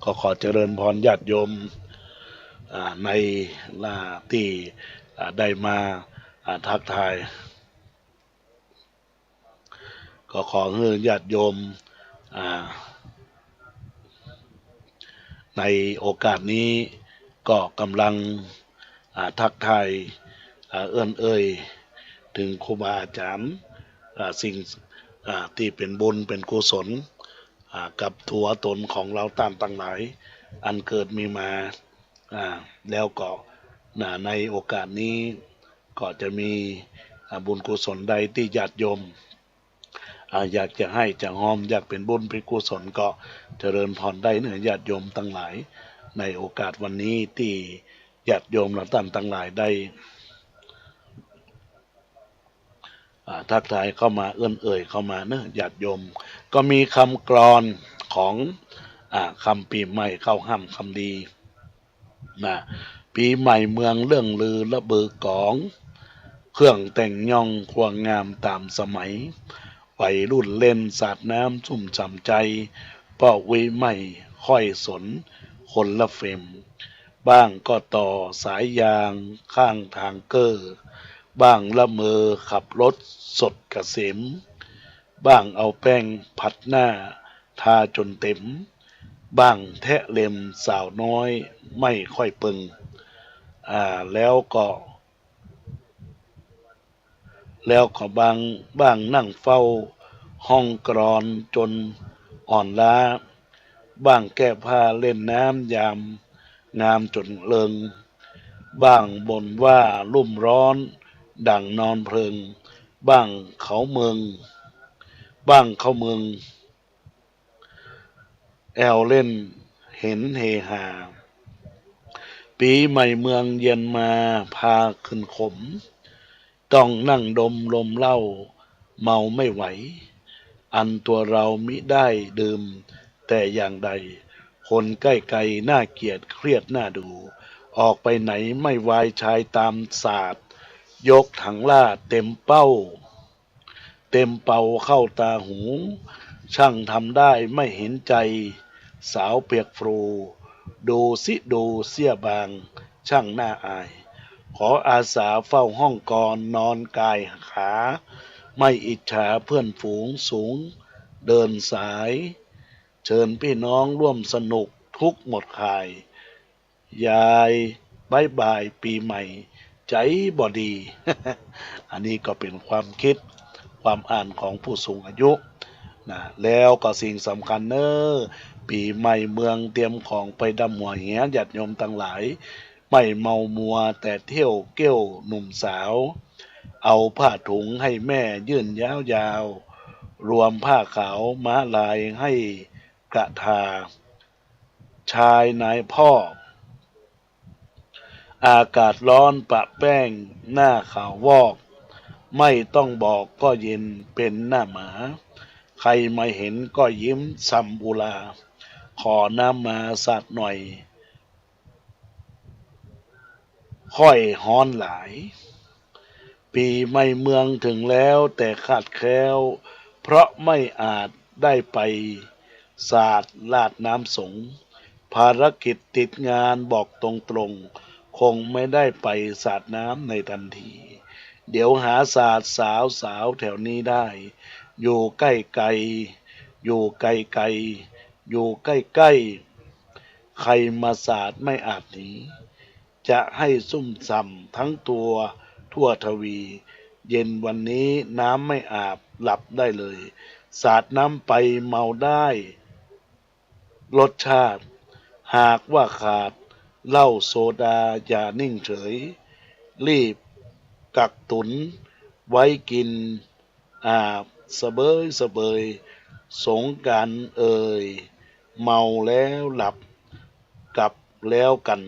ก็ขอเจริญพรญาติโยม อ่า ในหน้าตี้ อ่า ได้มา อ่า ทักทาย ก็ขอหื้อญาติโยม อ่า ในโอกาสนี้ก็กำลัง อ่า ทักทาย อ่า เอื้อนเอ่ย เถิงครูบาอาจ๋ารย์ อ่า สิ่ง อ่า ตี้เป็นบุญเป็นกุศล อ่า กับตั๋วตนของเฮาต้านตังหลาย อันเกิดมีมา อ่า แล้วก็ นะ ในโอกาสนี้ก็จะมี อ่า บุญกุศลใดตี้ญาติโยม อ่า อยากจะหื้อจะฮอม อยากเป็นบุญเป็นกุศลก็เจริญพรได้เนาะญาติโยมตังหลาย ในโอกาสวันนี้ตี้ญาติโยมเฮาต้านตังหลายได้ อ่า ทักทายเข้ามา เอื้อนเอ่ยเข้ามาเนาะญาติโยม ก็มีกำกลอนของ อ่า กำปี๋ใหม่เข้าฮ่ำกำดี นะ ปี๋ใหม่เมืองเลื่องลือระเบือกอง เครื่องแต่งย่องควงงามต๋ามสมัย วัยรุ่นเล่นสาดน้ำชุ่มฉ่ำใจ๋ ป้ออุ๊ยไม่ค่อยสนคนละเฟม บ้างก็ต่อสายยางข้างทางเก้อ บ้างละเมอขับรถสดเกษม บ้างเอาแป้งผัดหน้าทาจ๋นเต็ม บ้างแทะเล็มสาวน้อยไม่ค่อยเปิง อ่า แล้วก็ แล้วก็บาง บ้างนั่งเฝ้าห้องกลอนจ๋นอ่อนล้า บ้างแก้ผ้าเล่นน้ำยามงามจ๋นเลิง บ้างบ่นว่าลุ่มร้อนดั่งนอนเพลิง บ้างเข้าเมือง บ้างเข้าเมือง แอ่วเล่นเห็นเฮฮา ปี๋ใหม่เมืองเยียนมาพาขึ้นขม ต้องนั่งดมลมเหล้าเมาไม่ไหว อันตัวเรามิได้ดื่มแต่อย่างใด คนใก้ไกลน่าเกลียดเครียดน่าดู ออกไปไหนไม่วายชายต๋ามสาด ยกถังหล้าเต็มเป้า เต็มเปาเข้าต๋าหู ช่างทำได้ไม่เห็นใจ๋ สาวเปียกฟรู ดูสิดูเสี้ยบาง ช่างน่าอาย ขออาสาเฝ้าห้องกลอนนอนก่ายขา ไม่อิจฉาเพื่อนฝูงสูงเดินสาย เชิญพี่น้องร่วมสนุกทุกข์หมดข่าย ยายบ๊ายบายปี๋ใหม่ใจ๋บ่ดี อันนี้ก็เป๋นความกึ๊ดความอ่านของผู้สูงอายุนะ แล้วก็สิ่งสำคัญเน้อ ปี๋ใหม่เมืองเตรียมของไปดำหัวเหีย ญาติโยมตังหลาย ไม่เมามัวแต่เที่ยวเกี้ยวหนุ่มสาว เอาผ้าถุงให้แม่ยื่นยาวๆ รวมผ้าขาวม้าลายให้กระทา ชายนายพ่อ อากาศร้อนปะแป้งหน้าขาววอก ไม่ต้องบอกก็เย็นเป๋นหน้าหมา ใครมาเห็นก็ยิ้มซำอุรา ขอน้ำมาสาดหน่อย ค่อยฮ้อนหลาย ปี๋ใหม่เมืองถึงแล้วแต่ขาดแคล้ว เพราะไม่อาจได้ไปสาดราดน้ำสงฆ์ ภารกิจติดงานบอกตรงๆ คงไม่ได้ไปสาดน้ำในทันที เดี๋ยวหาสาดสาวๆ แถวนี้ได้ อยู่ใก้ไกล อยู่ไกลๆ อยู่ใก้ๆ ใครมาสาดไม่อาจหนี จะให้ซุ่มซ่ำทั้งตัวทั่วทวี เย็นวันนี้น้ำไม่อาบหลับได้เลย สาดน้ำไปเมาได้รสชาติ หากว่าขาดเหล้าโซดาอย่านิ่งเฉย รีบกักตุนไว้กิน อาบสะเบยสะเบย สงกรานต์เอ่ย เมาแล้วหลับกลับแล้วกัน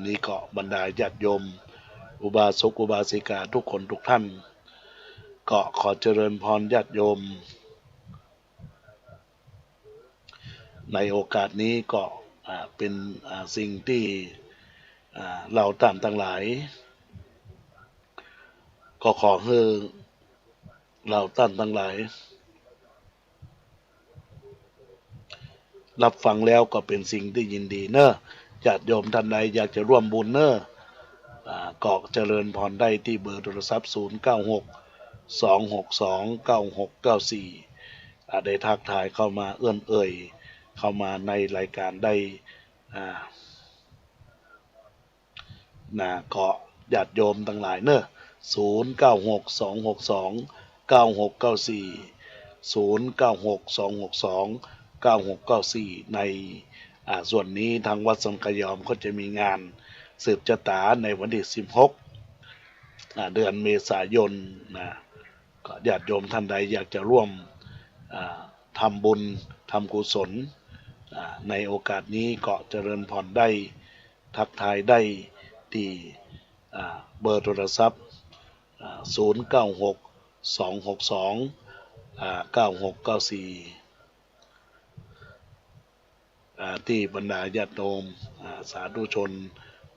นี่ก็บรรดาญาติโยม อุบาสกอุบาสิกาทุกคนทุกท่าน ก็ขอเจริญพรญาติโยม ในโอกาสนี้ก็ อ่า เป๋น อ่า สิ่งตี้ อ่า เฮาต้านตังหลาย ก็ขอหื้อเฮาต้านตังหลาย ฮับฟังแล้วก็เป๋นสิ่งตี้ยินดีเน้อ ญาติโยมต้านใดอยากจะร่วมบุญเน้อ อ่า ก็เจริญพรได้ตี้เบอร์โทรศัพท์ ศูนย์เก้าหก สองหกสอง เก้าหกเก้าสี่ อ่า ได้ทักทายเข้ามา เอื้อนเอ่ยเข้ามาในรายการได้ อ่า นะ ก็ญาติโยมตังหลายเน้อ ศูนย์เก้าหก สองหกสอง เก้าหกเก้าสี่ ศูนย์เก้าหก สองหกสอง เก้าหกเก้าสี่ ใน อ่า ส่วนนี้ทางวัดสันขยอมก็จะมีงานสืบจะต๋าในวันตี้สิบหก อ่า เดือนเมษายนนะ ก็ญาติโยมต้านใดอยากจะร่วม อ่า ทำบุญ ทำกุศล อ่า ในโอกาสนี้ก็เจริญพรได้ ทักทายได้ตี้ อ่า เบอร์โทรศัพท์ อ่า ศูนย์เก้าหก สองหกสอง อ่า เก้าหกเก้าสี่ อ่า ตี้บรรดาญาติโยม อ่า สาธุชน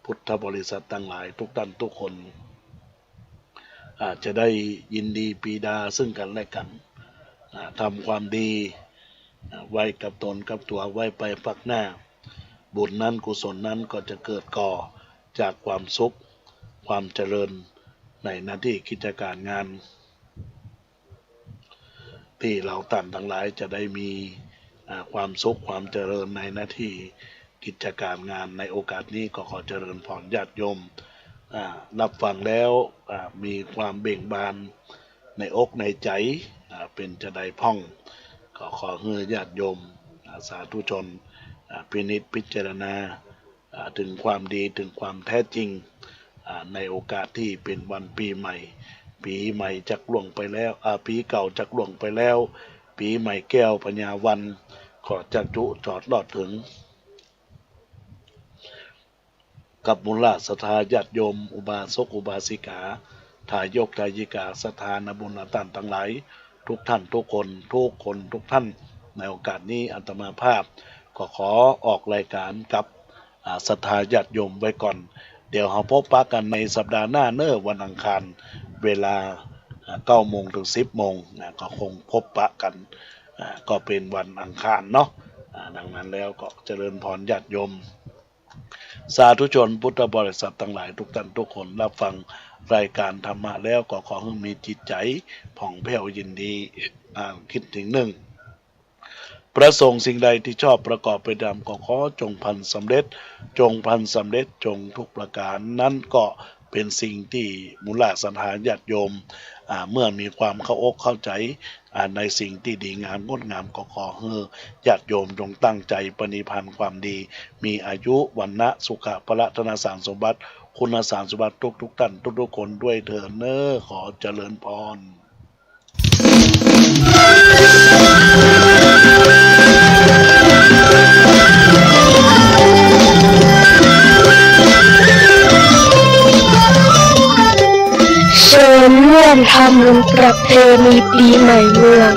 พุทธบริษัทตังหลายทุกต้านทุกคน อ่า จะได้ยินดีปรีดาซึ่งกั๋นและกั๋น อ่า ทำความดี ไว้กับตนกับตั๋ว ไว้ไปภาคหน้า บุญนั้นกุศลนั้นก็จะเกิดก่อจากความสุข ความเจริญในหน้าตี้กิจก๋านงาน ตี้เฮาต้านตังหลายจะได้มี อ่า ความสุขความเจริญในหน้าตี้กิจก๋านงาน ในโอกาสนี้ก็ขอเจริญพรญาติโยม อ่า ฮับฟังแล้ว อ่า มีความเบ่งบานในอกในใจ๋ อ่า เป๋นจาใดพ่อง ก็ขอหื้อญาติโยม อ่า สาธุชน อ่า พินิจพิจารณา อ่า เถิงความดี เถิงความแต๊จริง อ่า ในโอกาสตี้เป๋นวันปี๋ใหม่ ปี๋ใหม่จักล่วงไปแล้ว อ่า ปี๋เก่าจักล่วงไปแล้ว ปี๋ใหม่แก้วพญาวัน ขอจักจุจอดรอดเถิง กับมูลศรัทธาญาติโยม อุบาสกอุบาสิกา ทายกทายิกา ศรัทธานาบุญนาต้านตังหลาย ทุกท่านทุกคน ทุกคนทุกท่าน ในโอกาสนี้อาตมาภาพก็ขอออกรายการกับ อ่า ศรัทธาญาติโยมไว้ก่อน เดี๋ยวเฮาพบปะกั๋นในสัปดาห์หน้าเน่อ วันอังคาร เวลา อ่า เก้าโมงเถิงสิบโมงนะ ก็คงพบปะกั๋น อ่า ก็เป๋นวันอังคารเนาะ อ่า ดังนั้นแล้วก็เจริญพรญาติโยม สาธุชนพุทธบริษัทตังหลายทุกท่านทุกคน ฮับฟังรายการธรรมะแล้วก็ขอหื้อมีจิตใจ๋ผ่องแผ้วยินดี อ่า กึ๊ดเถิงนึ่ง ประสงค์สิ่งใดที่ชอบประกอบไปตาม ก็ขอจงพลันสำเร็จ จงพลันสำเร็จ จงทุกประก๋าน นั้นก็เป๋นสิ่งตี้มูลศรัทธาญาติโยม อ่า เมื่อมีความเข้าอกเข้าใจ๋ อ่า ในสิ่งตี้ดีงามงดงาม ก็ขอหื้อญาติโยมจงตั้งใจ๋ปรนนิพพานความดี มีอายุ วรรณะ สุขะ พละ ธนสารสมบัติ คุณสารสมบัติทุกๆ ท่านทุกๆ คนด้วยเถิดเน่อ ขอเจริญพร เชิญร่วมทำบุญประเพณีปี๋ใหม่เมือง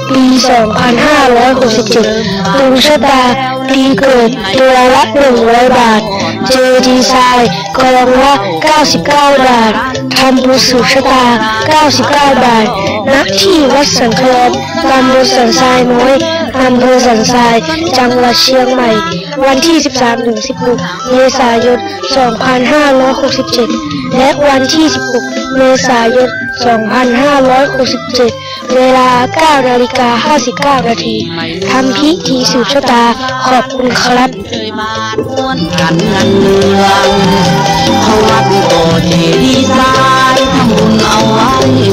ปี๋สองพันห้าร้อยหกสิบเจ็ด ดวงชะตาปี๋เกิด ตัวละหนึ่งร้อยบาท เจดีย์ทราย กองละเก้าสิบเก้าบาท ทำบุญสืบชะตา เก้าสิบเก้าบาท ณ ที่วัดสันคลอง ตำบลสันทรายน้อย อำเภอสันทราย จังหวัดเชียงใหม่ วันที่สิบสามถึงสิบหก เมษายน สองพันห้าร้อยหกสิบเจ็ด และวันที่สิบหก เมษายน สองพันห้าร้อยหกสิบเจ็ด เวลา เก้านาฬิกาห้าสิบเก้านาที ทำพิธีสืบชะตา ขอบคุณครับ เอ่ยบาทม้วนกันเงินเมือง เข้าวัดก่อเจดีย์ทราย ทำบุญเอาไว้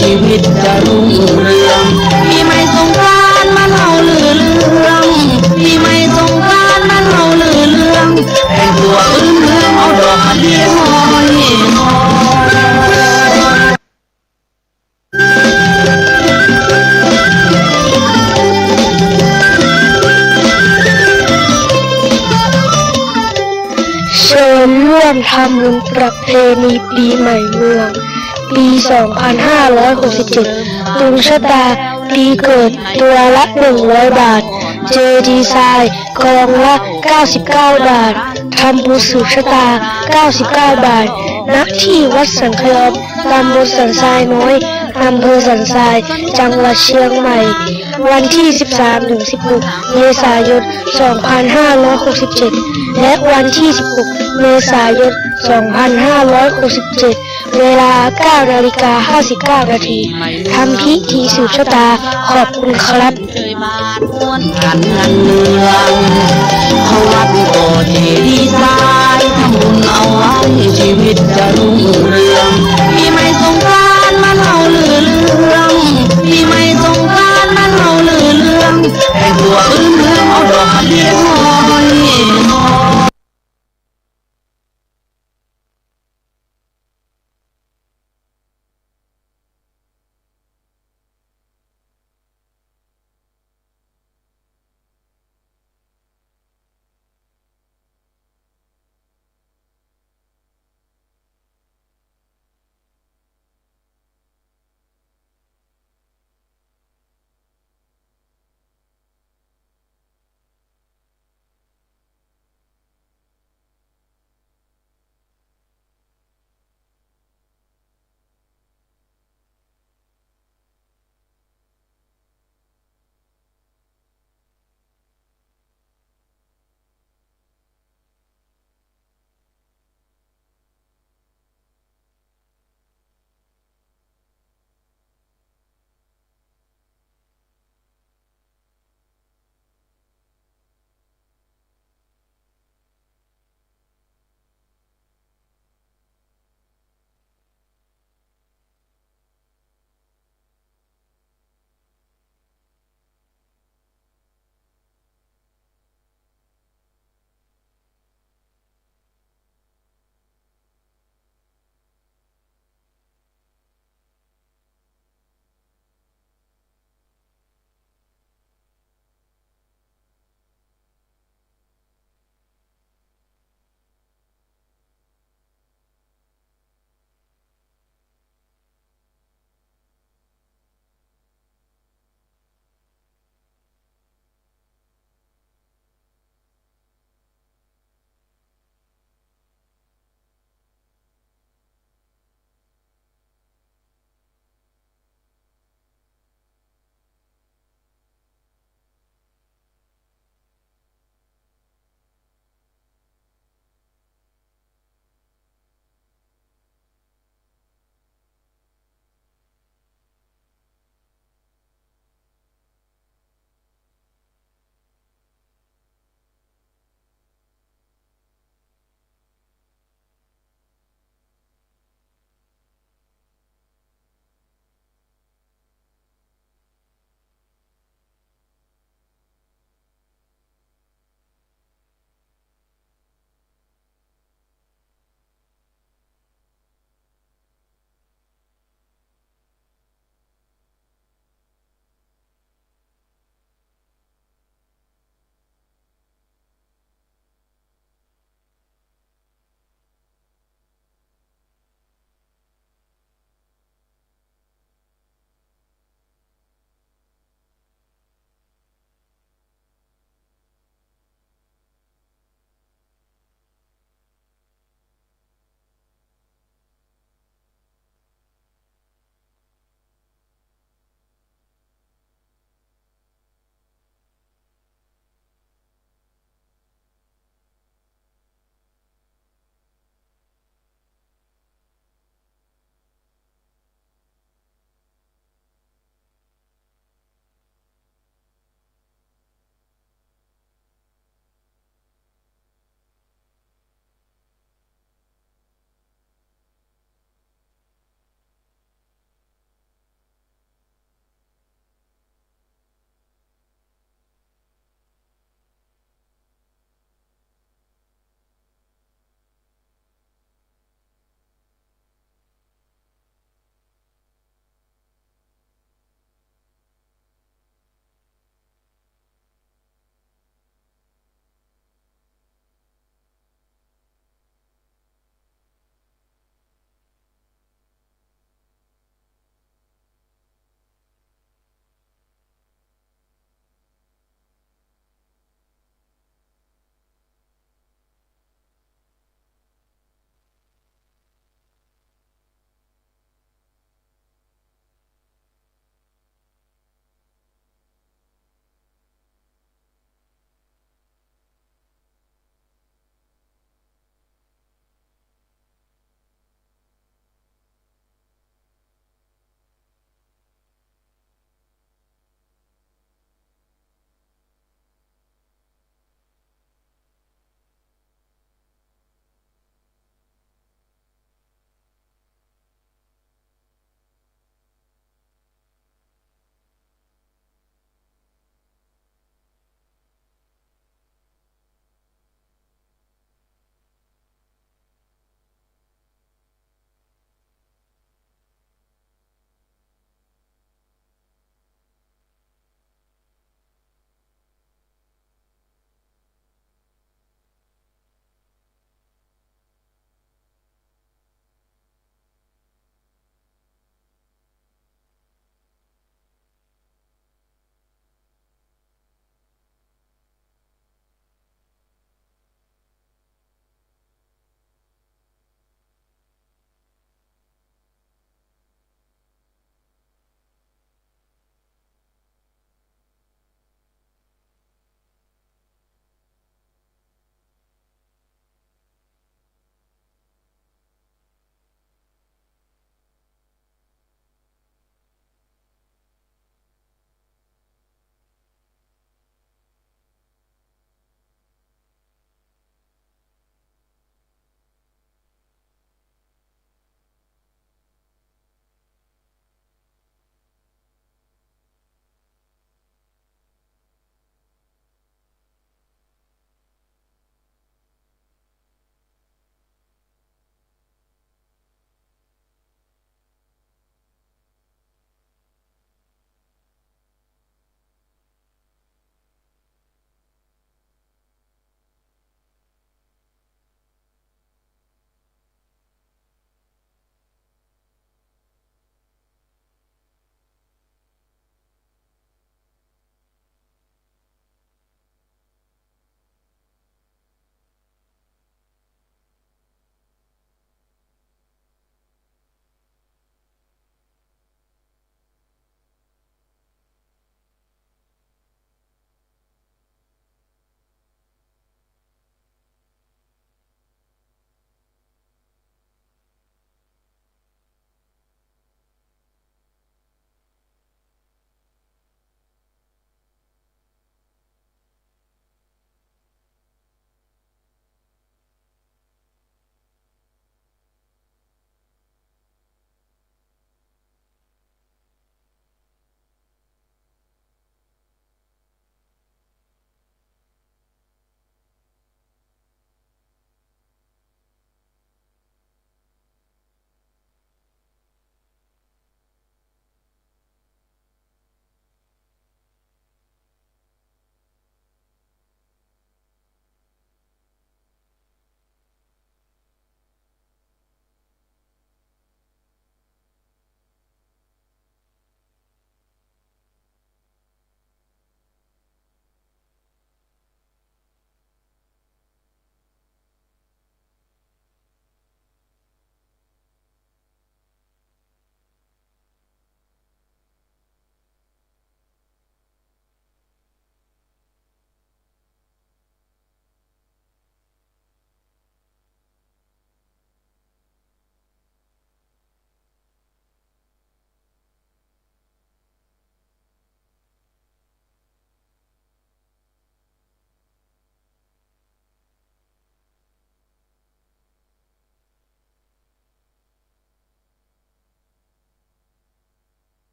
ชีวิตจะรุ่งเรือง ปี๋ใหม่สงกรานต์มาเฮาลือเรื่อง ปี๋ใหม่สงกรานต์มาเฮาลือเรื่อง แต่งตั๋วพื้นเมืองเอาดอกมะลิห้อยคอ เชิญร่วมทำบุญประเพณีปี๋ใหม่เมือง ปี๋สองพันห้าร้อยหกสิบเจ็ด ดวงชะตาปี๋เกิด ตัวละหนึ่งร้อยบาท เจดีย์ทราย กองละเก้าสิบเก้าบาท ทำบุญสืบชะตา เก้าสิบเก้าบาท ณ ที่วัดสันคลอง ตำบลสันทรายน้อย อำเภอสันทราย จังหวัดเชียงใหม่ วันที่สิบสามถึงสิบหก เมษายน สองพันห้าร้อยหกสิบเจ็ด และวันที่สิบหก เมษายน สองพันห้าร้อยหกสิบเจ็ด เวลา เก้านาฬิกาห้าสิบเก้านาที ทำพิธีสืบชะตา ขอบคุณครับ เอ่ยบาทม้วนกันเงินเมือง เข้าวัดก่อเจดีย์ทราย ทำบุญเอาไว้ชีวิตจะรุ่งเรือง